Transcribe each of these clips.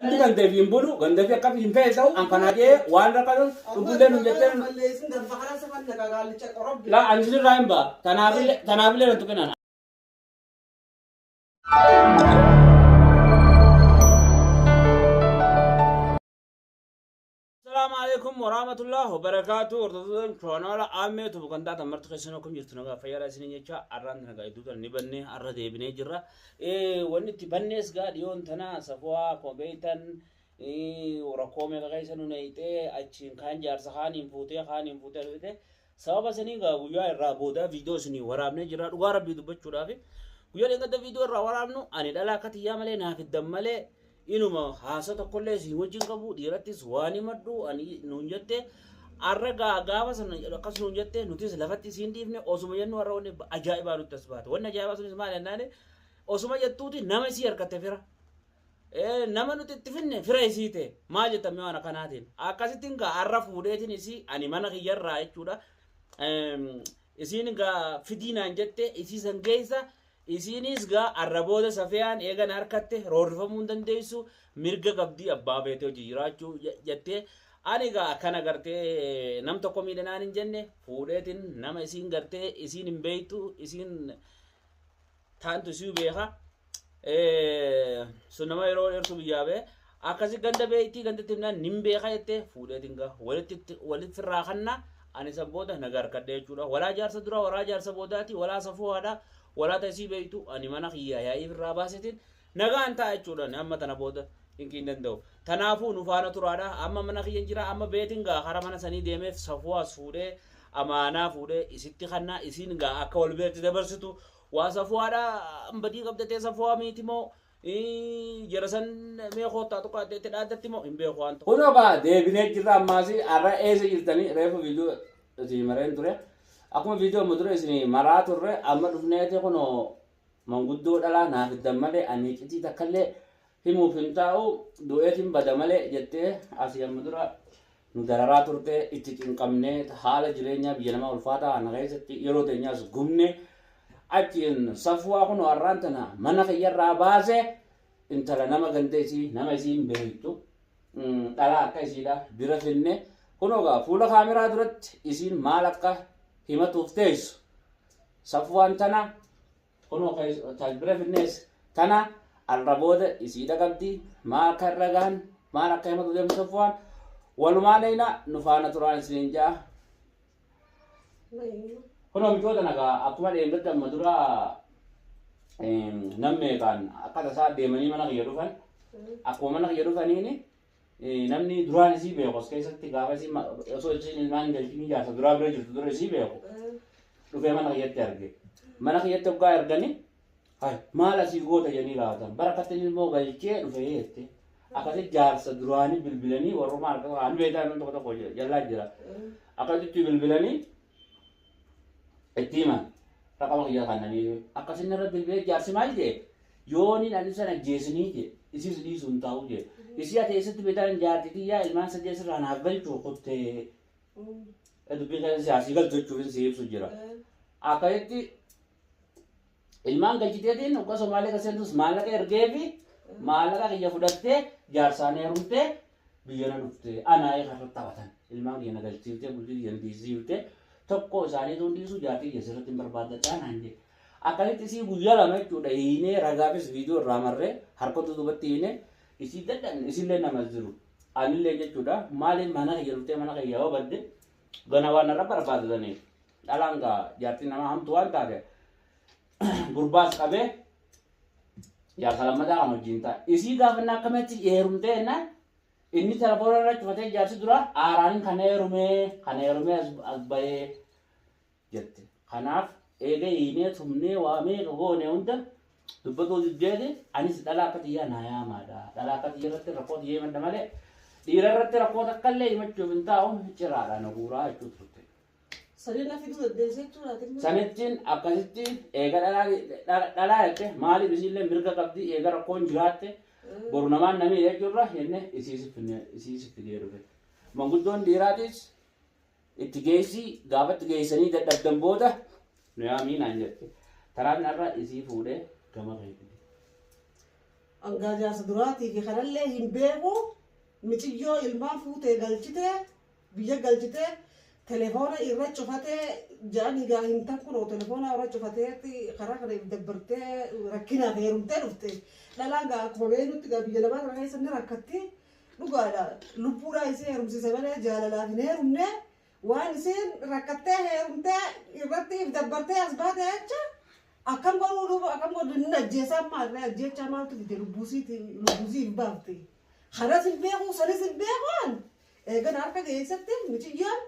Inni gandeef hin bulu, gandeef akka hin fe'e ta'u, an kana jee waan rakkatan dhuggullee nun jettee. Balleessin danfa kana safan nagaa gaallicha qorobbi. Laa ani sirraa hin ba'a. Tanaafillee tanaafillee nan tuqinaan. Assalamu alaikum warahmatullahi wabarakatuh. Hordoftoota chaanaala Ammee Tubu kan taatan marti keessan akkam jirtu nagaa fayyaadha isiniin jecha arraan nagaa iddoo tana ni bannee arra deebinee jirra. Wanni itti bannees gaa dhiyoon tana safuwaa akkuma beektan rakkoo meeqa keessa nu naqxee achiin kaan jaarsa kaaniin fuutee kaaniin fuutee dhufte. Sababa sanii gaa guyyaa irraa boodaa viidiyoo isinii waraabnee jirra dhugaa rabbii dubbachuudhaaf. Guyyaa dheengadda viidiyoo irraa waraabnu ani dhala akka tiyyaa malee naaf hiddan malee Inuma haasa tokkollee isin wajjin qabu dhiirattis waan himadhu ani nuun jette arra gaa gaafa sana akkas nuun jette nutis lafatti isiin dhiifne osuma jennu har'a wanni ajaa'ibaa nutti as baate. Wanni ajaa'ibaa sunis maal jennaani osuma jettuuti nama isii harkatte fira. Nama nuti itti finne fira isii ta'e maal jettan mee waan akkanaatiin akkasittiin gaa har'a fuudheetiin isii ani mana kiyyarraa jechuudha. Isiin gaa fidii naan jette isii san geessa Isiiniis gaa arra booda Safiyaan eega na harkatte roorrifamuu hin dandeessu mirga qabdii abbaa feete hojii jiraachuu jettee ani gaa akkana gartee nam tokko miidhe naan hin jenne fuudheetin nama isiin gartee isiin hin beektu isiin taantu isii beeka sun nama yeroo dheertuu biyyaa bee akkasi ganda beektii gandatti himnaan nin beeka jettee fuudheetin gaa walitti walitti irraa kanna Ani san booda naga harkadhe jechuudha. Walaa jaarsa duraa, walaa jaarsa boodaati, walaa safuu haadhaa, walaa ta isii beektu ani mana kiyya yaa'ii irraa baasetiin nagaan ta'a jechuudha. Ani amma tana booda cinqii hin danda'u. Tanaafuu nu faana turaadha. Amma mana kiyya hin jira. Amma beetin gaa kara mana sanii deemeef safuu as fuudhee amaanaa fuudhee isitti kannaa isiin gaa akka wal beekti dabarsitu waa safuu haadhaa badii qabdatee safuu miiti moo Jara san mee koottaa tuqaa itti dhaaddatti moo hin beeku waan tokko. Kunoo gaa deebinee jirra ammaasi har'a eessa jirtanii reefu viidiyoo isinii mareen ture. Akkuma viidiyoo amma dura isinii maraa turre amma dhufneeti kunoo manguddoo dhalaa naa fiddan malee ani iccitii takkallee himuuf hin taa'u du'eetiin bada malee jettee asii amma dura nu dararaa turte itti cinqamnee haala jireenyaa biyya namaa ulfaataa kana keessatti yeroo teenyaas gubne achiin safuwaa kunoo har'aan tana mana kiyyarraa baase intala nama ganda isii nama isiin beektu dhalaa akka isiidha bira finne kunoo gaa fuula kaameraa duratti isiin maal akka himatuuf teessu safuwaan tana Kunoo ta bira finnees tana arra booda isiidha qabdi maal akka irra gahan maal akka himatu deemtu Safwaan walumaan eeyna nu faana turaan isiniin ja'a. Kunoo micoota nagaa akkuma dheengadda amma dura nam meeqaan akka tasaa deemanii mana kiyya dhufan akkuma mana kiyya dhufaniini namni duraan isii beeku as keessatti gaafa isii osoo isiin ilmaan hin galchinii jaarsa duraa bira jirtu dura isii beeku dhufee mana kiyyatti arge. Mana kiyyatti hoggaa argani hay maal asii goota jedhanii gaafatan. Bara akkatti inni immoo galchee dhufee jette. Akkasi jaarsa duraanii bilbilanii warrumaa harka waan beektaa namni tokko tokko jallaa jira. Akkasitti bilbilanii itti himan raqama kiyya kannanii akkasin irra bilbilee jaarsi maal jee yooniin ani san ajjeesinii jee isiis dhiisuu hin taa'u jee isii ati eessatti beektaan jaarti tiyyaa ilmaan sadii asirraa naaf galchuu kuttee dubbii keessa siyaasii galchu jechuufin si ibsu jira akkasitti Ilmaan galchiteetiin hoggaa Somaalee kan seentus maallaqa ergeefi maallaqa kiyya fudhattee jaarsaan heerumtee biyya na dhufte anaa eega irratti taphatan ilmaan kiyya na galchiiftee bultii kiyya na diisiiftee tokko isaaniitu hin dhiisu jaartii kiyya sirriitti hin barbaaddadhaa naan jedhe. Akkasitti isii guyyaa lama jechuudha hiinee ragaafis viidiyoo irraa marree harkota duubatti hiinee isii dadhabne isillee namas jiru anillee jechuudha maaliif mana kiyya dhuftee mana kiyya yoo badde gana waan narra barbaadataniif Dhalaan gaa jaartiin namaa hamtu waan taate gurbaas qabee jaarsa lammataa kan wajjin ta'a. Isii gaafannaa akkamitti heerumtee jennaan inni telefoona irra cufatee jaarsi dura aaraan kan heerumee kan heerumee as bahee jette. Kanaaf eega hiinee tumnee waa meeqa goone hunda dubbatuu diddeeti anis dhalaa akka xiyyaa naa yaamaadha. Dhalaa akka xiyya irratti rakkoo xiyya himadha malee dhiira irratti rakkoo takka illee himachuuf hin taa'u ciraadha na guuraa jechuu turte. Sanii na fiduu dandeessa jechuudha ati immoo. Sanittiin akkasitti eega dhalaa dhalaa jette maaliif isiillee mirga qabdi eega rakkoon jiraatte boru namaan na miidha jechuurra jenne isii si finne isii si fidee dhufe. Manguddoon dhiiraatis itti geessii gaafa itti geessanii dadhabdan booda nu yaamii naan jette. Tanaaf narra isii fuudhee gama kee fide. Hangaa jaarsa duraatii fi kanallee hin beeku. Miciyyoo ilmaan fuutee galchitee biyya galchitee telefoona irra cufatee jedhanii gaa hin tan kunoo telefoona irra cufatee karaa kana dabbartee rakkinaaf heerumtee dhufte. Dhalaan gaa akkuma beeknutti gaa biyya lamaa kana keessa ni rakkatti. Dhugaadha, lubbuudhaa isee heerumsiise malee jaalalaaf hin heerumne. Waan isiin rakkattee heerumtee irratti if dabbartee as baate jecha akkam godhuu duuba, akkam godhu? Inni ajjeesaa maal ajjeechaa maaltu fide? Lubbuusiiti, lubbuusii hin baafte. Kanas hin beeku, sanis hin beeku. Eegana harka keessatti miciyyoon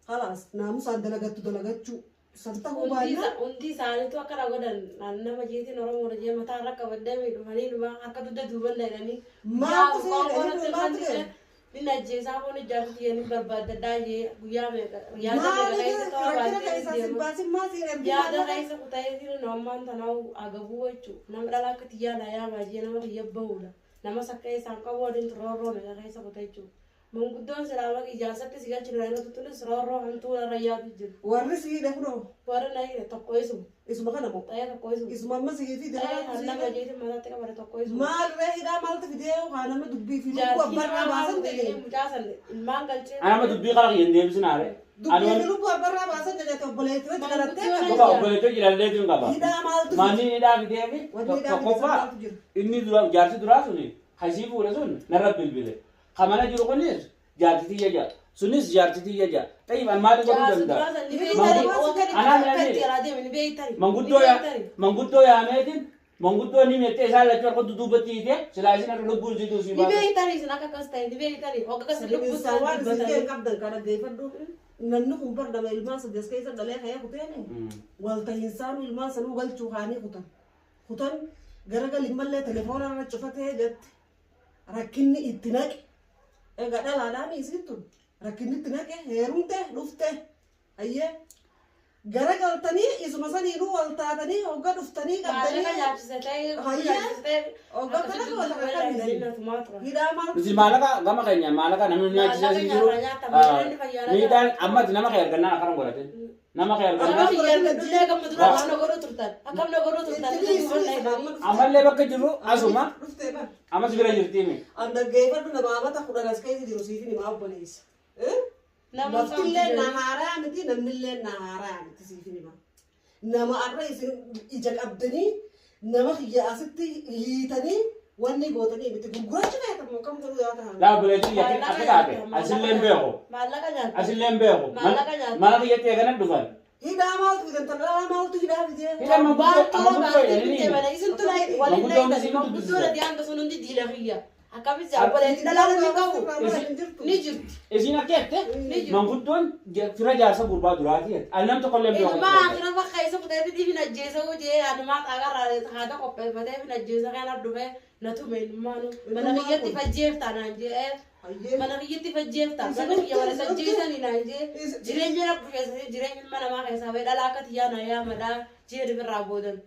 khalaas naamusaan dalagattu dalagachuu san ta'uu baannaan. Hundi isaaniitu akkana godhan. Nama jeetiin Oromoodha jee mataa irra qabadhee dhufanii dhuma akka dugda duuban jedhanii. Maaltu seera? Maaltu seera? Inni ajjeesaa kun ijaarsa xiyya barbaaddadhaa jee guyyaa meeqa yaada Maali meeqa keessa ta'uu rakkina baatee keessaa sin deema. baasin maa siin ergin Yaada maallaqa? keessa kuta'ee nu ammaan tanaa agabuu jechuudha. Nama dhala akka xiyyaadha yaamaa jee nama kiyya bahuudha. Nama sakka isaan qabu waliin roorroo meeqa keessa kuta jechuudha. Manguddoon silaa maqi ijaarsatti si galchinu nama tutunis roorroo hantuu irra yaadu jiru. Warri siidha kunoo Warra na hidhe tokko isuma. Isuma kana moo? Ta'ee tokko isuma. Isuma amma sii fi Ta'ee dalagaa kan nama siidha. jeetiin mataatti qabate tokko isuma. Maal ree, hidhaa maaltu fidee haa nama dubbii fi lubbuu Jaartii abbarraa namaa baasan fuudhee jedhee. mucaa san ilmaan galchee. Anama dubbii qara kiyyan deebisinaare. Dubbii fi lubbuu abbarraa baasan jedhate obboleettii wajji dhalattee Manguddoon Qofa obboleettoo jiraanneetiin qaba. Hidhaa maaltu fide? Maanni hidhaa fideefi Wanni hidhaa fide tokkoffaa maaltu jira? Inni dura jaarsi duraa suni kasii fuudhe sun narra bilbile. Ka mana jiru kunis jaarti tiyya ja'a. Sunis jaarti tiyya ja'a. Tayyib, an maali godhuu Jaarsi danda'a? duraa san ni beektani. Akka Anaa akka filadhe. itti jalaa deeme ni beektani. Manguddoo Ni yaa beektani. manguddoo yaameetiin manguddoo ni mettee isaan lachuu harka duubatti hiitee silaa isin harka lubbuun isiituu sii Ni baate. beektani isin akka akkas ta'e ni beektani. Hogga akkas lubbuu Isaa waan isin dubbatanii. ta'e qabdan kana geeffadhu. Namni kun bar nama ilmaan sadii as keessa dhalee ka'ee kuteeni. Walta'iinsaanuu ilmaan sanuu galchuu kaanii kutan. Kutan garagalin mallee telefoona irra cufatee jette. Rakkinni itti naqe. Egaa dhalaadhaan isiin tun rakkinni itti naqe, heerumte dhufte. Ayyee. Garagaltanii isuma saniinuu wal taatanii hogga dhuftanii Maallaqa qabdanii. nyaachise ta'e Hayyee. nyaachise ta'e. Hogga kana wal akkamiin hidhaa maaltu Nuti maallaqa gama keenya maallaqa namni nyaachisee hin jiru. Maallaqa nyaata, nyaata, malee Miidhaan ammatti nama kee argannaan akkana godhate. Nama kee Nama argannaan kiyya argadhullee gamma dura akkam na godhuu turtan. Akkam na godhuu turtan. Itti dhiisi. Ammallee bakka jirru asuma Dhuftee bara. Ammas bira jirtiimi. An dhaggeeffadhu, nama amata 10 as keessa jiru siifin himaa obboleessa. Nama Laftillee na haaraa miti, namnillee na haaraa miti, siifin himaa. Nama arra isin ija qabdanii nama kiyya asitti hiitanii wanni gootanii miti, gurgurachuu feetamu akkam godhuu yaa ta'an. Laa, obboleettii yakkin akka taate asillee hin beeku. Maallaqa nyaata. Asillee hin beeku. Maallaqa nyaata. Mana kiyyatti eeganan dhufan. Hidhaa maaltu fidan? Talaalaa maaltu hidhaa fidee? Hidhaa manguddoo Waan manguddoo tola jedhanii. baatee isin tula waliin Manguddoon dhayitan. isin Manguddoo dubbisiisa. dhadhi hanga sun hundi diina kiyya. Akkamitti obboleettii dhalaa ni qabu. Ni jirti. Isin akka jette Ni jirti. manguddoon fira jaarsa gurbaa duraati jette. Ani nam tokko illee hin beeku. Ilma akira bakka isa kutee fin ajjeesa hojii anumaa xaagarraa haadha qopheeffatee fin ajjeesa kana dhufee na tume ilmaanu mana kiyyatti fajjeefta naan jee, mana kiyyatti fajjeefta, mana kiyya wala sajjeesanii naan jee, jireenya na busheessanii jireenya ilma namaa keessaa bahee dhala akka xiyyaa na yaamadhaa jee dhibirraa boodan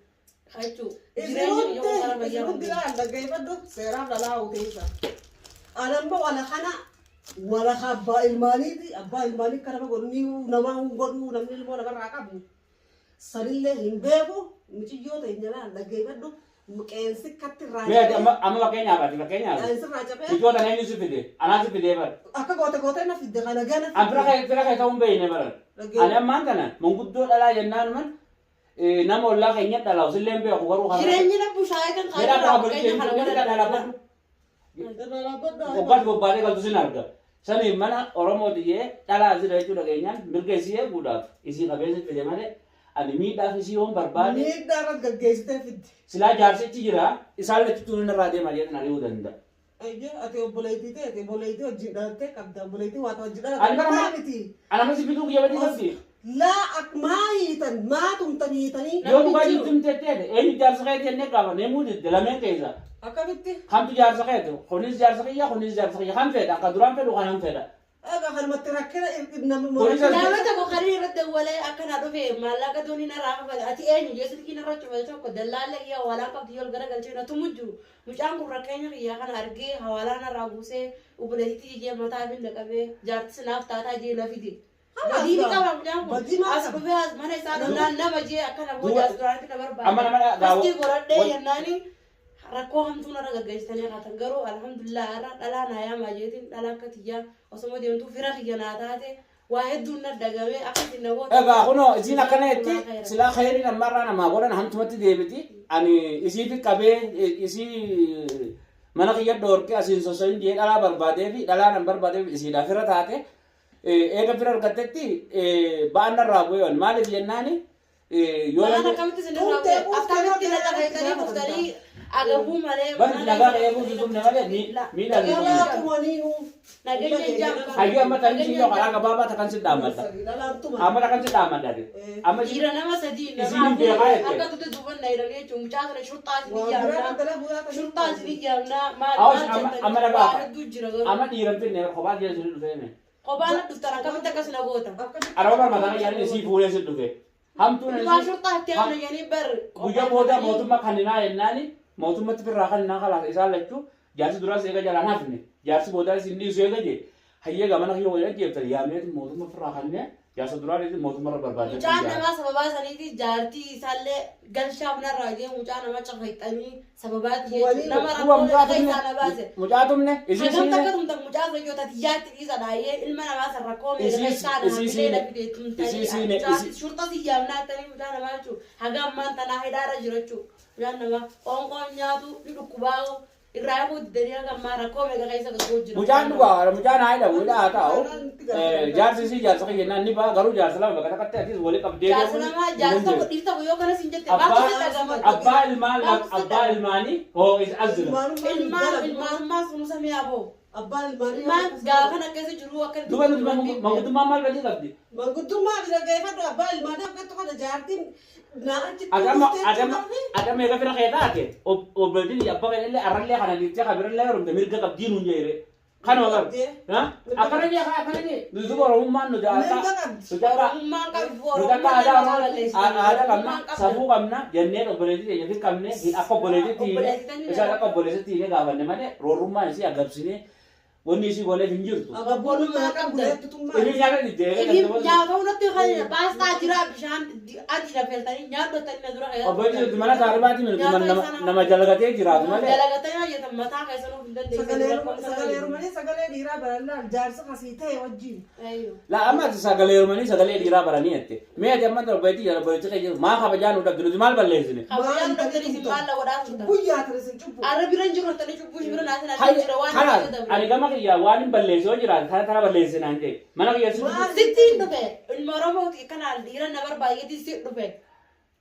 jechuu jireenya biyya kun gara fayyaa Isinutti laal, dhaggeeffadhu, seeraaf dhalaa uteessa. Anammoo wala kana wala abbaa ilmaaniiti, abbaa ilmaanii akka nama godhu ni nama hin godhu, namni ilmoo namarraa qabu. Sanillee hin beeku, miciyyoo ta'e laal, dhaggeeffadhu, qeensi katti irraa Mee ati amma amma fakkeenyaaf ati fakkeenyaaf. Qeensi irraa cabee. Michoota eenyu si fide? Anaa si fidee bara. Akka goote gootee na fidde kana gana. An fira kee ta'uu hin beekne bara. Ani ammaan kana manguddoo dhalaa jennaan man nama ollaa keenya dhalaa osillee hin beeku garuu kana. Jireenyi na bushaayee kan Jedhaa kaayirraa qaba fakkeenya kana bulchee godhan. dhalaa Waggaatti bobbaatee galtu sin arga. Saniin mana Oromoo tiyyee dhalaa asirra jechuu dhageenyaan mirga isii eeguudhaaf isii qabeessa fide malee ani miidhaaf isii yoon barbaade Miidhaa irratti gaggeessitee fidde. Silaa jaarsichi jira, isaan lachittuu inni irraa deema jedhan ari'uu danda'a. Ayyee, ati obboleettii ta'e, obboleettii wajjin dhalattee qabda, obboleettii waa wajjin Ani dhalatte bara maa miti. Ana amma si fiduu kiyya badii qabdi. Laa, ak maa hiitan, maa tumtan hiitanii? Yoo dhugaa jirtu himtettee eenyu jaarsa keeti jennee gaafa neemuu didde lameen keessa. Akkamitti? Kamtu jaarsa keeti? Kunis jaarsa kiyya, kunis jaarsa kiyya. Kam fedha? Akka duraan fedhu kanan fedha. Egaa kanumatti rakkina nama Kunis Nama tokko kan irratti dawwalee akkana dhufe maallaqa doonii narraa kafale, ati eenyu jee silkii narra cufe tokko dallaallee kiyya hawaalaa qabdi yoo gara galchee na tumu jiru. Mucaan kun rakkeenya kiyyaa kana argee hawaalaa narraa buusee obboleettii jee mataa fi naqabee jaarti sinaaf taataa jee na fide. Badii ni qaba mucaan kun. Badii maal As qaba? dhufee as mana isaa dhufnaan nama jee akkana booda as duraanitti na Amma nama barbaade. Kastii godhadhee wal- jennaani. Rakkoo hamtuu narra gaggeessitanii haatan garuu alhamdulillah har'a dhalaa naa yaamaa jeetiin dhala akka tiyyaa osoma deemtuu fira kiyya naa taate waa hedduun na dagamee akkasiin na goote. Egaa kunoo isiin akkana jetti silaa khayriin ammarraa namaa godhan hamtumatti deebiti. Ani isiifi qabee isii mana kiyya dhoorke asiin sosso'in jee dhalaa barbaadee fi dhalaa nan barbaadeef isiidhaa fira taate. Eega fira argattetti ba'aan narraa bu'ee maaliif jennaani yoo Waan namni akkamitti isin irraa Tuuttee bu'e buuftee akkamitti na nagaa cafeessanii irratti dhuftanii agabuu malee Bari nagaa ka'ee buusu tumne malee miidhaan hin Dhalaa tumne. tumaniinuu. Nageenya hin jaamtu. Hayyuu amma tan isin yoo karaa gabaabaa takkan si dhaammadha. Dhalaan tuman. Amma takkan si dhaammadha. Amma isin Dhiira nama sadii Isin nama hin beekaa afur jette. harka tutte duuban na hidhanii jechuun mucaa sana shurxaa isin Waan biraa iyyaamnaa. daldala bu'aa kan Shurxaa isin iyyaamnaa maal Awas, maal amma- jettanii amma dhagaa. waa hedduu jira garuu. Amma dhiira hin finne kophaa jira isin dhufeeme. Kophaa na dhuftan akkamitti akkas na goota. Araba barmataa yaadni isii fuudhee si dhufe. Hamtuun Ilmaa isii shurxaa itti aana jedhanii bar. guyyaa booda mootummaa kanninaa jennaani mootummatti firraa kanninaa kalaas isaan lachuu jaarsi duraas eega jalaan hafne jaarsi boodaa isin dhiisu eega jee hayyee gamana kiyya waliin ajjeeftan yaamneeti mootummaa firraa kannee jaarsa duraa dhiisi mootummaa irra barbaadde. Mucaan namaa sababaa saniiti jaartii isaallee galshaa bunarraa jee mucaa nama cafayxanii sababaatti jechuudha. Nama Kuwa rakkoo mucaa akka tumne isaa na baase. mucaa tumne isii Hagam takka siine tumta mucaa fayyoo tatiyyaatti dhiisa dhaayyee ilma namaa san rakkoo meeqa Isii- isaa isii nama siine- filee na fide tumtanii isii siine- jaartii isii- shurxa siyyaamnaa attanii mucaa namaa jechuudha. Haga ammaan tanaa hidhaarra jira jechuudha. Mucaan namaa qoonqoon nyaatu ni dhukkubaa'u irraa eeguu diddanii haga ammaa rakkoo meeqa keessa gaggoo jira. Mucaan dhugaa mucaan haa hidhamu hidhaa haa taa'u jaarsi isii jaarsa kiyya jennaan ni ba'a garuu jaarsa lama bakka takkatti atis wali qabdee Jaarsa deemuun namaa hin jaarsa tokko dandeessu. dhiirta tokko yoo kanas hin jette Abbaa maaltu si dhagama? abbaa ilmaan abbaa ilmaanii hoo is azila. Ilmaan ilmaanummaa sunusa mi'a boo. Abbaan ilmaanii. Ilmaan gaafa akkas jiru akka Duuba nuti manguddummaan maal badii qabdi? Manguddummaa fi dhaggeeffadhu abbaa ilmaanii akkattu kana jaartiin naa achitti Adama dhuftee adama adama eega fira kee taate obboleettiin abbaa kee illee arrallee kana liiftee kabirallee heerumte mirga qabdii nuun jeere. Kanuma qabu. Akkana jee akkana jee nuti duuba Oromummaan nuti aadaa Mirga qabdi. nuti akka Oromummaan qabdu nuti akka Oromummaan aadaa nama Oromoo balleessite. aadaa qabna Oromummaan qabda. safuu qabna jennee obboleettii keenya fi qabne akka obboleettiitti hiine Obboleettii isaan akka obboleettiitti hiine gaafanne malee roorrummaan isii agabsinee wanni isii gooneef hin jirtu. Obbolummaa qabdu leettutummaa. Inni nyaata diddee Ifi nyaata hundatti kan paastaa jira bishaan adii lafeeltanii nyaadhotanii na dura keessa. Obboleettii mana saaribaatii miti nama jalgatee jiraatu malee. Dalagatanii hojjetan mataa keessa nuuf hin dandeessan. Sagalee rumanii sagalee dhiiraa barannaan jaarsa kasii ta'e wajjin. La amma ati sagalee rumanii sagalee dhiiraa baranii jette. Mee ati amma obboleettii jala obboleettii keenya jiru maa kabajaa nu dhabde nuti maal balleessine? Kabajaan dhabdanii isin maal la godhaa turtan? Guyyaa ture isin cubbu. Arra bira hin jiru jettanii cubbuu shi bira naasin Hayya adda jira waan kanaas nama ani gama kiyyaa waan hin balleesse yoo jiraate tana tana balleesse naan jedhe. Mana kiyya si Maal? Sitti hin dhufe ilma Oromooti kanaan dhiira na barbaayyeetiin si dhufe.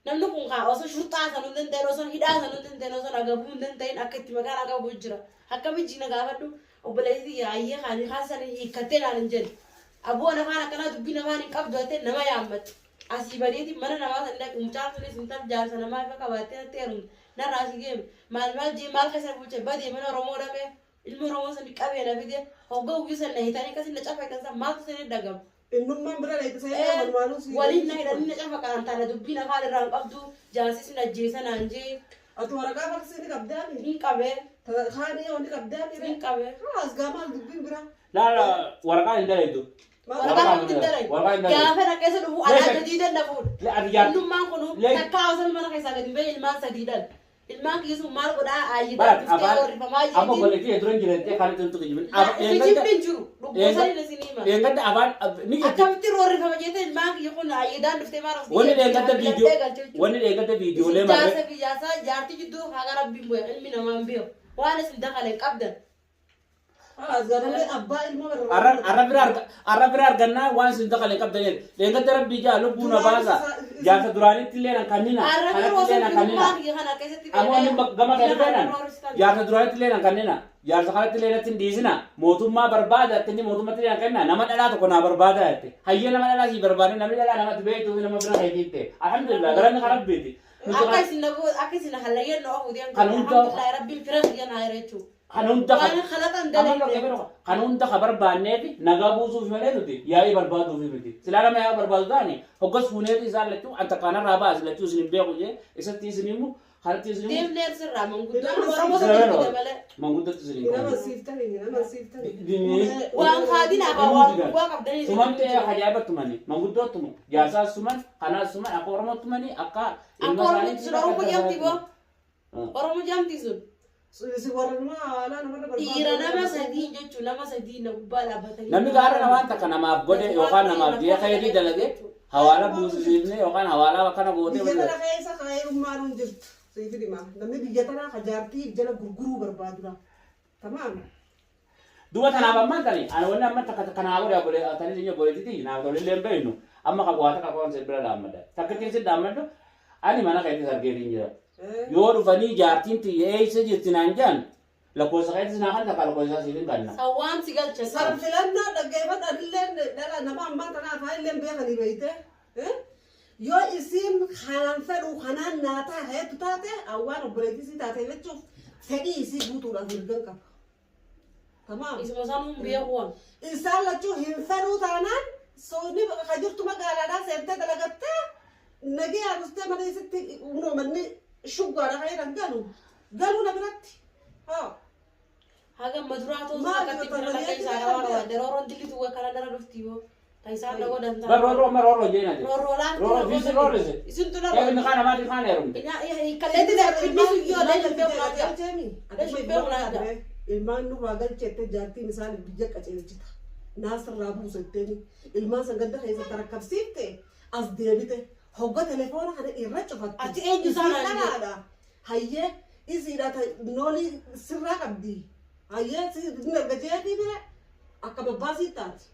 Namni kun kaa osoo shurxaa sanuu hin danda'in osoo hidhaa sanuu hin danda'in osoo agabuu hin danda'in akka itti maqaan agabu jira. Akkami jiina gaafadhu obboleessi yaayyee kaanii kaasanii hiikkattee naan hin jedhe. Abboon afaan akkanaa dubbiin afaan hin qabdu jettee nama yaammatte. Asii badeeti mana namaa san dhaqi mucaan sunis intal jaarsa namaa ifa qabaattee natti heerumte narraa asii deeme maal maal jee maal keessa bulche badee mana Oromoo dhaqee ilma Oromoo san qabee na fide hogga uwwisa na hitanii akkasii na cafeetan san maaltu sanii dhagama. Innummaan bira leettisee walumaanuu si. Waliin na hidhanii na cafa qaran taana dubbiin afaan irraa hin qabdu jaarsis na ajjeesa naan jee Ati waraqaa faksii ni qabdaani. hin qabee Kaanii yoo ni qabdaani. hin qabee. Haas gaamaa dubbiin bira. Laala waraqaan hin dalagu. Waraqaa namatti hin dalagu. Waraqaan hin dalagu. Gaafa na keessa dhufu alaa gadii danna fuudha. Le ati jaar Innummaan kunu Le- takkaa osoo mana keessaa gadi hin bahin ilmaan sadii dhala. Ilmaan kiyya sun maal godhaa aayyidaa Barat dhuftee afaan horrifamaa amma jeetiin. obboleettii dura hin jirette kan itti tuqi jibin. Kijibni hin jiru. Dhukkubsanii isin hima. Dheengadda afaan ni jirti. Akkamitti roorrifama jettee ilmaan kiyya kun aayyiidaan dhuftee maal of Wanni dheengadda viidiyoo wanni dheengadda viidiyoolee Isin marre jaarsa fi jaarsaa jaartii jidduu haga rabbiin bu'e ilmi namaa hin beeku. Waan isin dakale hin qabdan. Haas gaamaa abbaa ilmoo arra arra bira arga arra bira argannaa waan isin dakale qabdan jedhe. Dheengadda rabbii jaa lubbuu na baasa. Jaarsa duraanitti illee nan kannina. Arra bira Kanatti osoo illee nan kannina. firummaa kiyya kana keessatti Amma wanni gama kana fedhan jaarsa duraanitti illee nan kannina. Jaarsa kanatti illee natti hin dhiisina. Mootummaa barbaada itti inni mootummatti illee nan kenna. Nama dhalaa tokko naa barbaada jette. Hayyee nama dhalaa sii barbaade namni dhalaa namatti beektuu fi nama bira keetiitte. Alhamdulillah galanni kan rabbiiti. Nuti Akka isin akka isin hallayyeen na ofu deemtu. Kan hunda- Alhamdulillah rabbiin fira kiyya naa jira jechuudha. kan hunda Waan kalaqan dalagde. kan hunda ka barbaanneef nagaa buusuuf malee nuti yaa'ii barbaaduuf miti. Silaa nama yaa'ii barbaadu taane hoggas fuuneeti isaan lachuu anta kaanarraa baas lachuu isin hin beeku jee isatti isin himu kanatti isin himu Deemnee sirraa manguddoon Nama Oromoo Sirraa sana fide malee. manguddatti isin hin Nama qabu. siiftanii nama siiftanii. Dinni- Waan kaadinaa fi waan gubbaa qabdanii isin Tumamte ajaa'iba tumani manguddoo tumu jaarsaas tuman kanaas tuman akka Oromoo tumani akka Akka Oromoo sun Oromoo jaamti boo. Oromoo jaamti sun. Si warra nama hawaalaa namarra barbaadu. Dhiira nama sadii jechuun nama sadii na gubbaa dhaabbatanii. Namni gaara namaan takka namaaf godhe yookaan namaaf ji'a khayrii dalage hawaala buusisiifne yookaan hawaala akkana gootee Biyya tana keessa khayrummaan hin jirtu. Siif hima. Namni biyya tanaa ka jaartii jala gurguruu barbaadudha. Tamaam. Duuba tanaaf ammaan tani ani wanni amma takka kanaa godhe obbolee tani isin obboleettiiti naaf tolillee hin beeknu amma kan waa takka qoon sin bira dhaammadha. Takkittiin sin dhaammadhu ani mana keetti argeetiin jira. Yoo dhufanii jaartiin tiyya eessa jirti naan jedhan lakkoofsa keetti naa kan takka lakkoofsa siif hin kanna. Sawwaan si galcha. San filannoo dhaggeeffadha illee dhala nama ammaa tanaa afaan illee beekanii beeyte. Yoo isiin kanaan fedhu kanaan naa taate taate awwaan obboleettii sii taate jechuuf fedhii isii guutuudhaaf mirgan qaba. Tamaam. Isuma sanuun beekuun. Isaan lachuu hin fedhuu taanaan soonni ka jirtu magaalaadhaa seentee dalagattee nagee haarustee mana isitti unoo manni shuggaadha kan jedhan galu galuu na biratti. Haa. Haga maduraa ta'uu Maal akkatti yoo bira ta'u, lafa isaa maal qabaa yoo qabaadde rooroon dillitu kana dara dhufti yoo. Ta isaan na godhan ta'a. Bar roorroo amma roorroo jeen ati. Roorroo laafti. Roorroo fiisi roorrise. Isintu na Yaa inni kaan namaatiin kaan heerumte. Kalleetti inni sun yoo dha beeku naa jira. Ilmaan nurraa galcheette jaartiin isaan biyya qaceelchita. Naasirraa buusetteeni ilmaan san ganda keessatti rakkabsiifte as deebite hogga telefoona kana irra cufatte. Ati eenyu isaan Isiin haa dhalaadha. Hayyee isiidha noolii sirraa qabdi. Hayyee si arga jeetii bire akka babbaasii taati.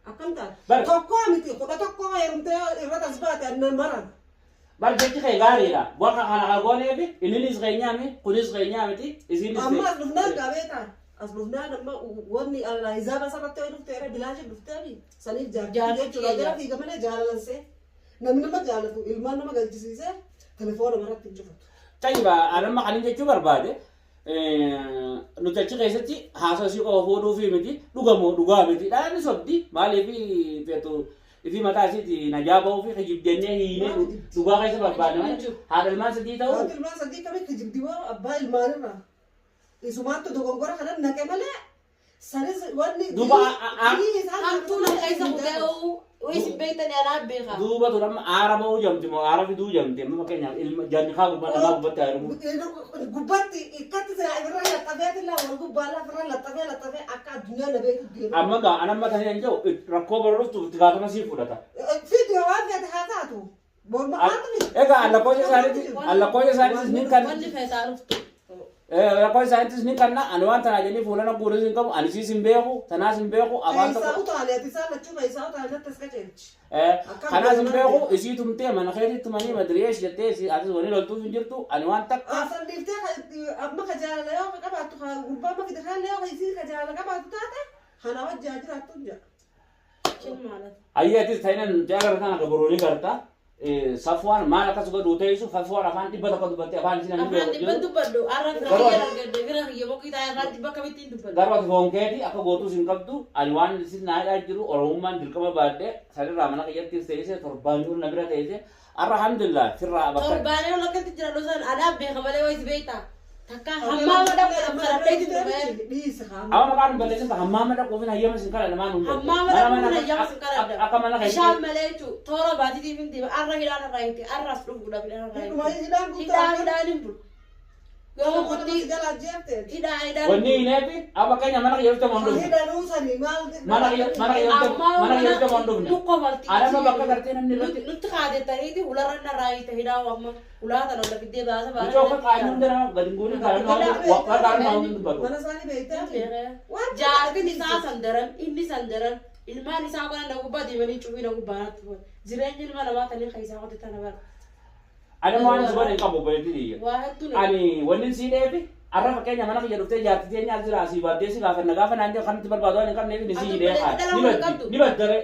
Akkam taati. Tokkoo miti 11 heerumtee irra tas baate annan maran. Bar jechi kee gaariidha. Bakka kana kan gooneefi inninis keenyaa miti kunis keenyaa miti isinis. Amma as dhufnaan qabeeta. As dhufnaan amma wanni hizaaba asirratti ho'i dhufteera bilaashin dhufteemi saniif jaartii Jaartii jechuudha. Jala fiiga malee jaalalansee namni nama jaalatu ilmaan nama galchisiisee telefoona maratti hin cufatu. Tayyiba anamma kanin jechuu barbaade nuti achi keessatti haasoo isii qofa fuudhuufi miti dhugamoo dhugaa miti dhaanni sobdi maaliif feetu ifi mataa isiiti najaa ba'uu fi kijibdennee hiinee dhugaa keessa barbaadne malee haadha ilmaan sadii ta'uu Haati ilmaan sadii kamii kijibdi moo abbaa ilmaanirraa. Isumaattu dogongora kana naqe malee sanis wanni Duuba Hamtuu na keessa kutee isin beektanii anaa beeka. Duuba tun amma aara ba'uu jamti moo aara fiduu jamti amma fakkeenyaaf ilma janni kaa gubbaa namaa gubbatti haa heerumu. Gubbatti ikkatti irra laxxafee wal gubbaa lafarra laxxafee laxxafee akka addunyaa na beeku deema. Amma gaa anamma tani hin jiru rakkoo bara dhuftuuf itti gaafatama sii fudhata. Fidi waan feete haa taatu. Morma haatu. Egaa lakkoofsa isaaniitis ni kan Wanni feetaa dhuftu. Lakkoofsa isaaniitis ni kanna ani waan tanaa jedhanii fuula na guuris hin qabu ani siis hin beeku tanaas hin beeku afaan Keessaa tokko utaalee ati isaan lachuu keessaa utaalee natti as qajeelchi. Kanaas hin beeku isii tumtee mana keetti tumanii madiriyeesh jettee isii atis wani loltuuf hin jirtu ani waan takka Asan dhiiftee amma ka jaalala yoo ka qabaattu ka gurbaa amma fide kaan yoo isii ka jaalala qabaattu taate kana wajjaa jiraattu hin jedha. Cin maalat. Ayyee atis ta'inan nuti agarra kana gabaroonii garta Safwaan maal akkas godhu teessu Safwaan afaan 100 dubbatte afaan isin namni Afaan beeku dhibban jiru. dubbadhu. Arra fira kiyya argadde fira kiyya bokkii taa'ee afaan dhibba akkamittiin dubbadhu. Garuu ati foon keeti akka gootus hin qabdu ani waan isin naa hidhaa jiru oromummaan dirqama baadhee sanirraa mana kiyyattis teessee torbaan jiru na bira teessee arra alhamdulillah sirraa bakka Torbaanee ol akkatti jira dhosan anaa beeka malee wayis beektaa. Takka hammaama dhaqu saradhee jiru bahee. Dhiisi haa. Amma maqaan hin balleessin hammaama dhaquufin hayyama isin kadhadha maan hundee. Hammaama dhaquufin hayyama isin kadhadha. Akka mana Bishaan malee jechuun toora baatiitiif hin deema. Arra hidhaan irraa hiite. Arra as dhufuudhaaf hidhaan irraa Hidhuma hiite. hidhaan guutuu Hidhaa hidhaan hin bulu. Yoo murtii jala jeefte. hidhaa hidhaan. Wanni hineefi amma fakkeenya mana kiyya dhufte moo hin dhufne. Hidhanuu sanii maal. Mana kiyya mana kiyya dhufte Ammaa mana kiyya dhufte moo hin dhufne. nu kofalti. Anama bakka gartee namni irratti Nutti kaatettaniiti ularra narraa hiite hidhaa amma ulaa tana lafa fiddee baasa baasa. Mucoo akka qaanii hunda nama gadi hin guurin karaa nama hunda dubbatu. Mana isaanii beektaa. Jaartin isaa san daran inni san daran ilmaan isaa kana na gubbaa deemanii cufii na gubbaa natti fuudhan. Jireenya ilma namaa tanii kan isaa qote tana bara. Ani waan si godhe hin qabu obboleettii tiyya. Waa hedduu na. Ani wanni si dheefi arra fakkeenya mana kiyya dhuftee jaartii teenya as jira asii baaddee si gaafanna gaafa naan jedhu kanatti barbaadu waan hin qabneef ni si hidhee haa. Ni baddi ni baddare.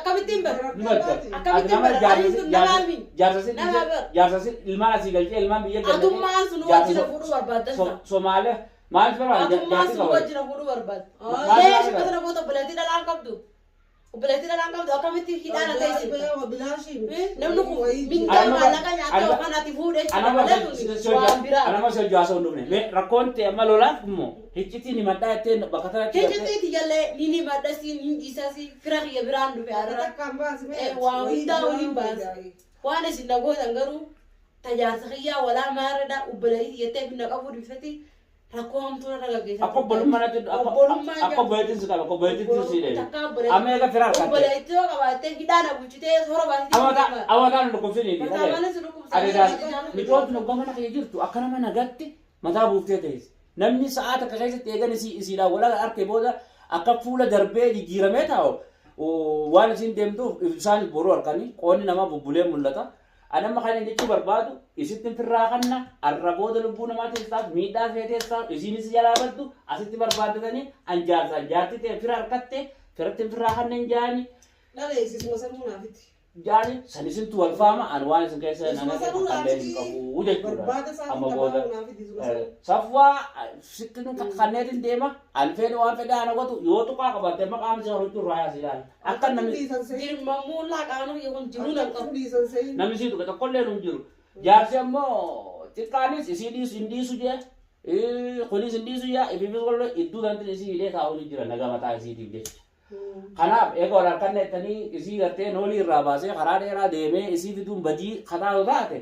Akkamittiin bara? Ni badda. Akkamittiin bara? Ani sun nama min. Jaarsasi Nama bar. jaarsasi ilmaan asii galchee ilmaan biyya Atummaan sun wajjina fuudhuu barbaaddan ta'a. Somaalee maal barbaada Atummaan jaartii sun qaba. wajjina fuudhuu barbaadda. Maal Leeshi barbaada? akkasuma goota obboleettii dhalaan qabdu. Obboleettii dhalaan qabdu akkamitti hidhaan ta'e Bilaashii. Namni kun mindaa maallaqa nyaatee yookaan ati fuudhee jechuudha malee kun waan biraa. Anama si hojii haasa'u hin dhufne. Mee rakkoon ta'e amma lolaaf immoo hiccitii ni maddaa jettee bakka tanatti gartee. Hiccitii jallee ni ni madhasii ni dhiisasii fira kiyya biraan dhufe har'a. Takkaan baasi. Waa hundaa waliin baasa. Waan isin na gootan garuu tajaajila kiyyaa walaa maarredha obboleettii jettee finna qabuu dhiiftetti Rakkoo hamtuu narra gaggeessaa Akka obbolummaa natti Obbolummaa akka obboleettiin si qaba akka obboleettiin si dheebi. Takka obboleettii. Amma eega fira harkatte. Obboleettii yoo qabaattee hidhaa na bulchitee soora baasitee. Amataan hin dhukkubsiniiti. Mataa malee si dhukkubsa. Adeedaas micootni hoggaa mana kee jirtu akka nama nagatti mataa buuftee teessi. Namni sa'aa takka keessatti eegan isii isiidhaan wal arke booda akka fuula darbee jijjiiramee taa'u waan isiin deemtuuf isaan boruu harkanii qoonni namaa bubbulee mul'ata. Ani amma kan jechuu barbaadu isitti firraa kanna arra booda lubbuu namaa teessaaf miidhaa fee teessaaf isiinis jalaa baddu asitti barbaaddatanii an jaarsaan jaartii ta'e fira harkatte firatti firraa kanna hin jaani Dhaleessisuma sanuu naafiti. Jaani san isintu wal faama an waan isin keessa Isuma nama sanuu kallee hin naafiti. qabu jechuudha. Barbaada isaa Amma booda qabaa naafiti isuma sanuu. Safwaa sittin kanneetin deema an fedhe waan fedhe ana gotu yoo tuqaa qabatte amma qaama si haruutu irraa yaasi ilaali. Akka namni Dhiisan se'in. Jirmamuu laa qaama kiyya kun jiruu nan qabu. Dhiisan se'in. Namni sii tuqe tokkollee hin jiru. Jaarsi ammoo xiqqaanis isii dhiisu hin dhiisu jee kunis hin dhiisu jee ifiifis wallee iddoo sanatti isii hidhee taa'uu ni jira nagaa mataa isiitiif jecha. Kanaaf eega wal harkanne jettanii isii gartee noolii irraa baasee karaa dheeraa deemee isii fiduun badii kataa taate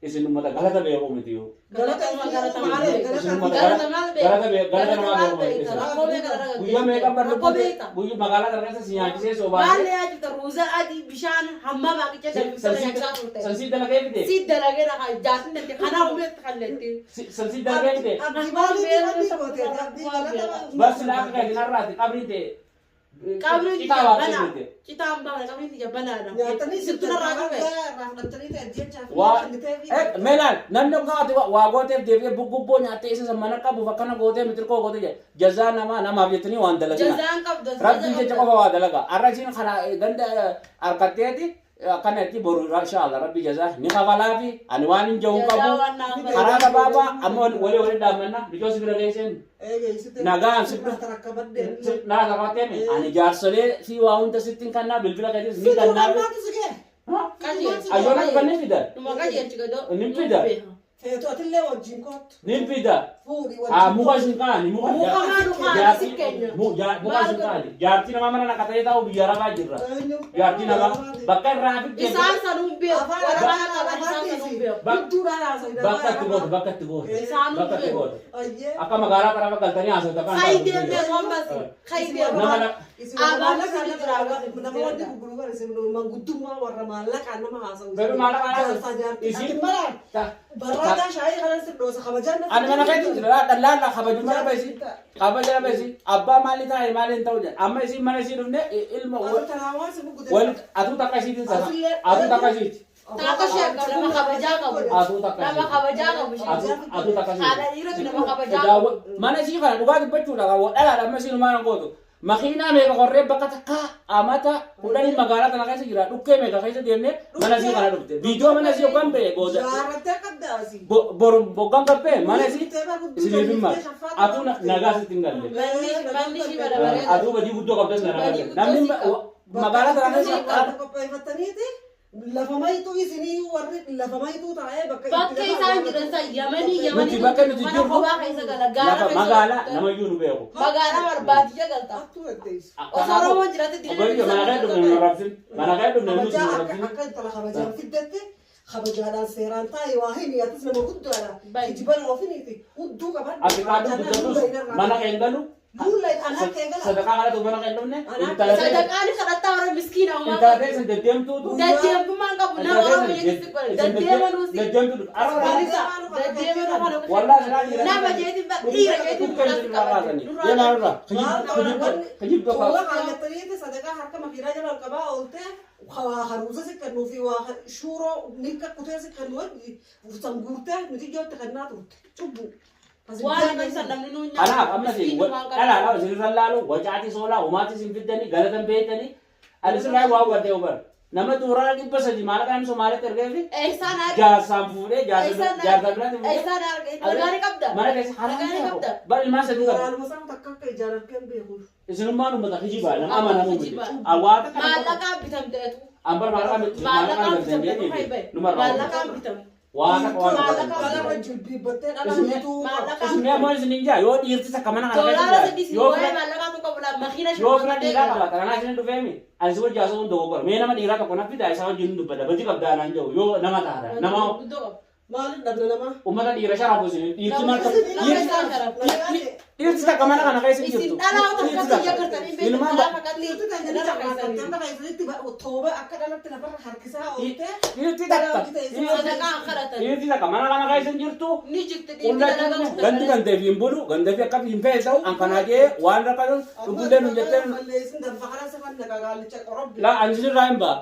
isin ummata galata beekuu miti yoo. Galata Galata maal galata Isin ummata Galata maal beekta? galata beeku galata namaa Galata maal beeku beekta? miti. Rakkoo meeqa irra gaggeessite? Guyyaa meeqa bar Rakkoo meeqa? guyyaa magaalaa kana keessa si nyaachisee Maal sobaasee nyaachifta? Ruuza adii bishaan hamma maaqicha danfisee nyaachaa turte. sansii dalagee fide Si dalagee na jaartin dante kanaa umeetti kalleetti. Sansii dalagee fide Abdii maaliif wanni goote? Abdii galata barsi laafa kan isin har'aati qabriin ta'e Qabriin citaa tiyya baatee banaa. fide. Citaan baana qabriin tiyya banaadha. Nyaatanii Sittu narraa dhufe. irraa fudhatanii ta'e jechaaf Waa kenniteefi. meelaan namni hoggaa ati waa gooteef deebi'ee gubboo nyaattee isa san mana qabuuf akkana gootee mitirkoo gootee jedha. Jazaa namaa namaaf jettanii waan dalagina. Jazaan qabda. Rabbiin jecha qofa waa dalaga. Har'a isiin kana ganda harkatteeti akkana itti boru inshallah rabbi jazaa ni kafalaafi ani waan hin jiru qabu. Karaa gabaabaa amma walii walii dhaabmanna bichoos bira geesseen Nagaan si naa qabateemi ani jaarsolee fi waa hunda sittiin kannaa bilbila keetis ni kannaa. Ayyoona dhufan ni fidan. Numa qajeelchi gadoo. Ni fida. Feetu atillee wajjin kottu. Ni fida. Fuudhi Ah, wajjin. muka isin kaani muka. Muka maal muka si keenya. Muka isin kaani. Jaartii namaa mana naqatee taa'u biyya arabaa jirra. Jaartii namaa bakka irraa fidde. Isaan sanuun beeku. Afaan Warra qaban isaan sanuun beeku. Bakka itti goote bakka itti goote. Isaanuu Bakka itti beeku. goote. Akka magaalaa karaa galtanii haasofta kan Kayi deemnee waan baasi. Kayi deemnee. Nama na- Namoonni gurguru isin manguddummaa warra maallaqaan nama haasa'u. Garuu maallaqaan haasa'u. Jaarsaa jaartii. Isin- Ati malaan barraadaa shaayii kanan si dhoosa kabajaan natti Ani mana keetti jira dhallaan kabajummaa nama isii kabaja nama isii abbaa maalii taa'e maalii hin ta'u jedha amma isiin mana isii dhufne ilma Ati tanaa si buggute. wal atuu takka isiitiin sana atuu takka isiiti Taaka ishee nama kabajaa qabu. atuu takka Nama isiiti kabajaa qabu ishee. atuu atuu takka isiiti. Haadha dhiiratu nama kabajaa qabu. Mana isii kana dhugaa dubbachuudha kan dhalaadha amma isiin maal gootu makiinaa meeqa qorree bakka takka amata 10 magaalaa kana keessa jira dhukkee meeqa keessa deemnee mana isii kana dhufte viidiyoo mana isii hoggan ba'e booda Jaarrattee qabda asii. Boru hoggan gabbee mana isii isiniif hin malu atuu nagaa sitti hin galle. Manni ishii bara bareeda. Atuu badii guddoo qabdas na Badii galle. Namni guddoo si qaba. magaalaa kana keessa Qopheeffataniiti lafa mayituu isinii warri lafa mayituu taa'ee bakka Bakka isaan jiran san Yamanii Yamanii Nuti bakka nuti mana jirru kophaa keessa gala gaara lafa keessa magaalaa galta. namayyuu nu beeku. Magaalaa barbaadiyya galta. Attuu dandeessu. Osoo Oromoon jiraate Obboleeyyo mana kee dhufne nu rabsin. Mana kee dhufne nu Kabajaa nu akka rabsin. akka intala kabajaan fiddatte kabajaadhaan seeraan taa'e waa himi atis nama guddaadha. Bai. Kijibana ofiniiti hudduu qaban. Ati kaadhu guddatus mana kee hin galu. Luulla anaa kee gala. Sadaqaa kadhatu mana kee hin dhufne. Intala ta'e Sadaqaan kadhattaa warra miskiina uumaa intala ta'e san deddeemtuutu. Deddeemtummaan qabu nama Oromoo jechuun godhe deddeemanuu si. Deddeemtuutu. Arra Barisa deddeemanuu kana Wallaahi silaa jira. nama jeetiin ba dhiira jeetiin Dhukkee nurraa si isin qabate. raasani. Deemaa nurraa. Kijibdoo Tuula kaayyattaniiti sadaqaa harka makiinaa jala ol qabaa ooltee waa haruusa si kennuu fi waa shuuroo ninka kutee si kennu san guurtee nuti ijootti kennaa turte cubbu. Waan akka namni nuun nyaatu. Kanaaf amma isin Miskiinni waan qabu. dhalaadhaa isinirra laalu wacaatii soolaa homaatii isin fiddanii galatan beektanii ani sirraa waa hubattee hubar. Nama duuraa 300 maallaqaan Somaalitti ergeefi Eessaan arge? jaarsaan fuudhee jaarsa Eessaan jaarsa biraatti fuudhee Eessaan arge? Nagaa ni qabda? mana keessa Nagaa ni haraan qabda? bar ilmaan sadii qaba. Waraanuma isaa takka akka ijaan argeen beeku. Isinummaan uummata kijibaa nama amanamuu miti. Kijibaa. Awwaata kana Maallaqaan bitamteetu. ambar maallaqaan Maallaqaan maallaqaan bitamteetu bitamtee fayyadamu. numarraa. Maallaqaan bitamte. Waa takka waan Dhalarra jilbiibbattee dhala hiituu. Maallaqaan Isin ammoo isin hin jaa yoo dhiirti takka mana kana keessa Doolaara jiraate, sadii si yoo waa'ee fira maallaqaa tokko bulaa makiina yoo fira dhiiraa qabaata kanaa isin dhufeemi ani si wajji haasa'uun dogoggora mee nama dhiiraa tokko na fidaa isaa wajjin hin dubbadha badii qabdaa naan jedhu yoo nama taata nama Guddoo qaba. Maaliif dhabna namaa? Ummata dhiira sharafu isin dhiirti maal Nama dhiirti isaa sharafu. dhiirti takka mana kana keessa hin Isin jirtu. dhalaa Dhiirti takka takka. biyya gartanii beektu Ilmaan dhalaa fakkatti Dhiirti dhala tajaajila keessanii. qaqqabtee keessatti tooba akka dhalatti lafarra harkisaa oolte. Dhiirti takka. Sadaqaa kadhatan. Dhiirti takka mana kana keessa hin jirtu. Ni jirti dhiirti dalagaa Gandi gandeef hin bulu gandeef akka hin feesa'u an kanaa jee waan rakkatan dhugullee nun jettee Balleessin danfa kana safan naqaa gaallicha qorobbi. la ani sirraa hin ba'a.